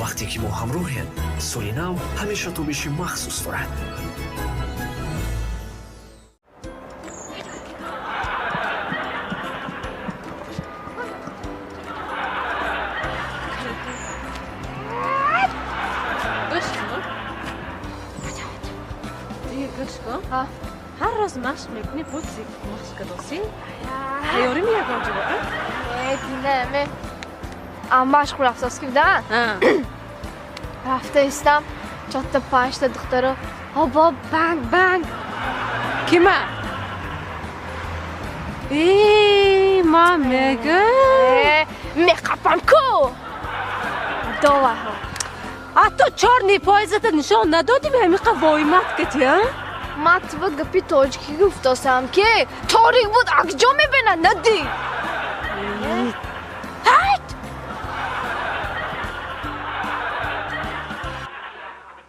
Вақте ки мо ҳамроҳем, соли нав ҳамеша тобиши махсус дорад. Гӯш кун. Гӯш кун. Ҳар рӯз машқ мекунӣ, буд машқ кадосӣ? Тайёрӣ меягон ҷо? Э, дина, ме машқ рафтос ки буда? Рафта истам, чорта панҷта духтаро ҳобо банг банг. Кима? Э, ман мегӯ. Э, меқапам ку. Доваҳо. А ту чор нипоизата нишон надодӣ, ҳамиқа воимат кати, а? Ман ту гапи тоҷикӣ гуфтосам, ки торик буд, акҷо мебинад, надид.